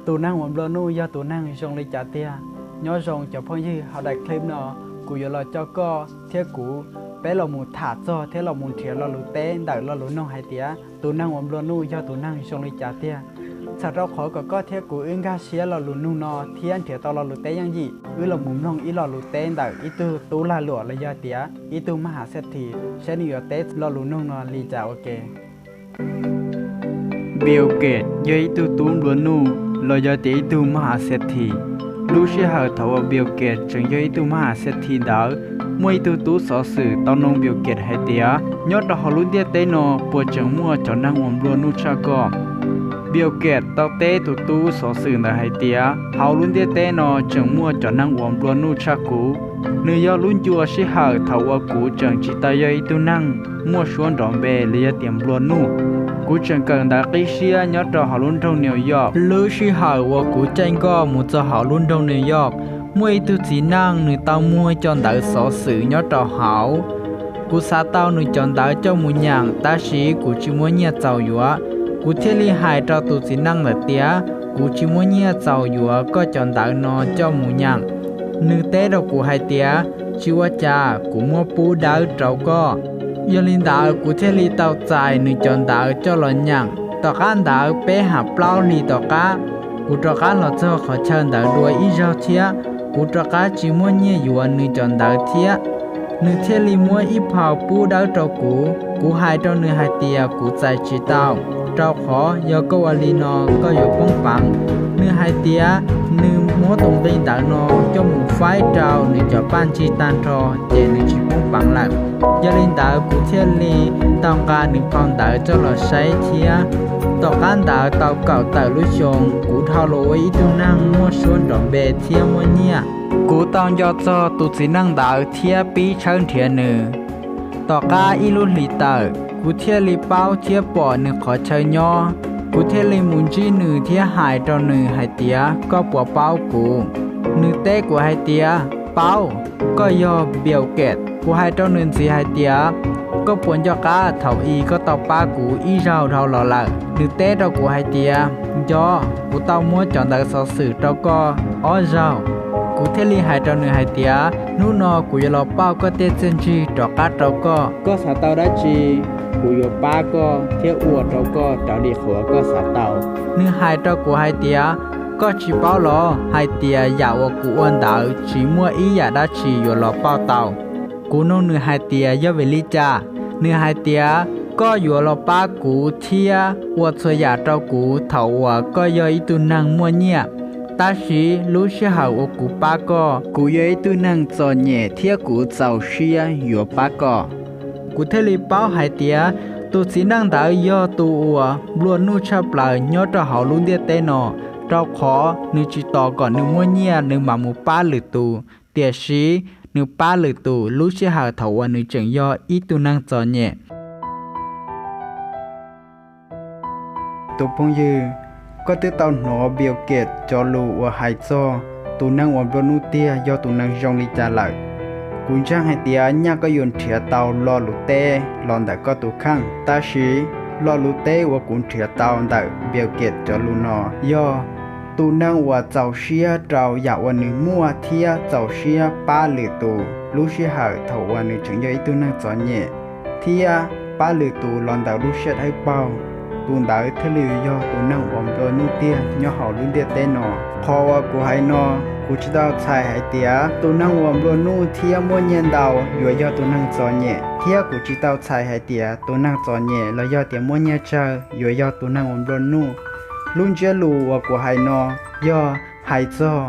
Tus neeg uas nplua nuj yog tus neeg zoo li cas tiag? Nyob zoo cov phooj ywg, hauv daim clip no kuv yuav los coj koj thiab kuv peb los mus tham txog thiab los mus nrhiav lo lus teb ntawm lo lus nug hais tias tus neeg uas nplua nuj yog tus neeg zoo li cas tiag. Txhawm rau qhov kom koj thiab kuv wb nkag siab lo lus nug no thiab nrhiav tau lo lus teb yooj yim, wb los mus mloog ib lo lus teb ntawm ib tug tub lag luam los yog tias ib tug maj has xej this, saib nws yuav teb lo lus nug no li cas ua ke. Bill Gates yog ib tug tub nplua nuj los yog tias ib tug maj has xej this. Lub sij hawm thaum uas Bill Gates tseem yog ib tug maj has xej this ntawd, muaj ib tug tub xov xwm tau nug Bill Gates hais tias nyob rau hauv lub ntiaj teb no puas tseem muaj cov neeg uas nplua nuj tshaj koj? Bill Gates tau teb tus tub xov xwm ntawd hais tias hauv lub ntiaj teb no tseem muaj cov neeg uas nplua nuj tshaj kuv. Nws yog lub ncua sij hawm thaum uas kuv tseem tsis tau yog ib tug neeg muaj suab nrov npe los yog tias nplua nuj. Kuv tseem kawm ntawv qib siab nyob rau hauv lub nroog New York. Lub sij hawm uas kuv caij nkoj mus txog hauv lub nroog New York, muaj ib tug txiv neej nws tau muag cov ntawv xov xwm nyob rau hauv. Kuv xav tau nws cov ntawv coj mus nyeem, tab sis kuv tsis muaj nyiaj txaus yuav. Kuv thiaj li hais rau tus txiv neej ntawd tias kuv tsis muaj nyiaj txaus yuav koj cov ntawv no coj mus nyeem. Nws teb rau kuv hais tias tsis ua cas, kuv muab pub dawb rau koj. Yog li ntawd kuv thiaj li tau txais nws cov ntawv coj los nyeem. Tom qab ntawd peb ham plaub hlis tom qab, kuv rov qab los txog qhov chaw ntawd dua ib zaug thiab, kuv rov qab tsis muaj nyiaj yuav nws cov ntawv thiab. Nws thiaj li muab ib phau pub dawb rau kuv. Kuv hais rau nws hais tias kuv txais tsis tau, rau qhov yog koj ua li no koj yuav poob peev. Nws hais tias nws muab tus nqi ntawv no coj mus faib rau nws cov paj ntsig tag nrho ces nws tsis poob peev lawm. Yog li ntawd kuv thiaj li tau nqa nws phau ntawv coj los saib thiab. Tom qab ntawd tau kaum tawm lub xyoo, kuv dhau los ua ib tug neeg muaj suab nrov npe thiab muaj nyiaj. Kuv tau nco txog tus txiv neej ntawd thiab pib tshawb nrhiav nws. Tom qab ib lub hlis tawm, kuv thiaj li paub thiab pom nws qhov chaw nyob. Kuv thiaj li mus ntsib nws thiab hais rau nws hais tias koj puas paub kuv? Nws teb kuv hais tias paub, koj yog Bill Gates. Kuv hais rau nws ntxiv hais tias koj puas nco qab thaum i koj tau pab kuv ib zaug dhau los lawm? Nws teb rau kuv hais tias nco, kuv tau muab cov ntawv xov xwm rau koj ob zaug. Kuv thiaj li hais rau nws hais tias hnub no kuv yuav los pauj koj tej txiaj ntsig rov qab rau koj. Koj xav tau dab tsi, kuv yuav pab koj thiab ua rau koj raws li qhov uas koj xav tau. Nws hais rau kuv hais tias koj tsis paub los hais tias yam uas kuv ua ntawd tsis muaj ib yam dab tsi yuav los pauj tau. Kuv nug nws hais tias yog vim li cas? Nws hais tias koj yuav los pab kuv thiab ua txhua yam rau kuv thaum uas koj yog ib tug neeg muaj nyiaj. Tab sis lub sij hawm uas kuv pab koj, kuv yog ib tug neeg txom nyem thiab kuv txaus siab yuav pab koj. Kuv thiaj li paub hais tias tus txiv neej ntawd yog tus uas nplua nuj tshaj plaws nyob rau hauv lub ntiaj teb no, rau qhov nws tsis tos kom nws muaj nyiaj nws mam mus pab lwm tus, tiam sis nws pab lwm tus lub sij hawm thaum uas nws tseem yog ib tug neeg txom nyem. Tus phooj ywg, koj twb tau hnov Bill Gates cov lus uas hais txog tus neeg uas nplua nuj tiag yog tus neeg zoo li cas lawm. Kuv ntseeg hais tias nyaj koj yuav nrhiav tau lo lus teb los ntawm koj tus kheej, tab sis lo lus teb uas kuv nrhiav tau ntawm Bill Gates cov lus no yog tus neeg uas txaus siab rau yam uas nws muaj thiab txaus siab pab lwm tus lub sij hawm thaum uas nws tseem yog ib tug neeg txom nyem, thiab pab lwm tus los ntawm lub siab dawb paug. Tus ntawd thiaj li yog tus neeg uas nplua nuj tiag nyob hauv lub ntiaj teb no. Qhov uas kuv hais no, kuv tsis tau txhais hais tias tus neeg uas nplua nuj thiab muaj nyiaj ntau yuav yog tus neeg txom nyem, thiab kuv tsis tau txhais hais tias tus neeg txom nyem los yog tias muaj nyiaj tsawg yuav yog tus neeg uas nplua nuj. Lub ntsiab lus uas kuv hais no yog hais txog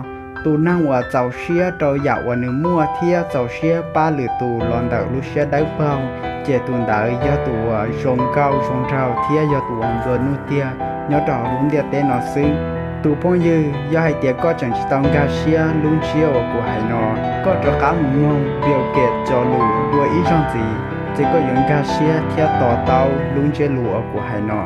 tus neeg uas txaus siab rau yam uas nws muaj thiab txaus siab pab lwm tus los ntawm lub siab dawb paug, ces tus ntawd yog tus uas zoo nkauj zoo nraug thiab yog tus uas nplua nuj tiag nyob rau hauv lub ntiaj teb no xwb. Tus phooj ywg, yog hais tias koj tseem tsis tau nkag siab lub ntsiab uas kuv hais no, koj rov qab mus mloog Bill Gates cov lus dua ib zaug ntxiv, ces koj yuav nkag siab thiab to taub lub ntsiab lus uas kuv hais no.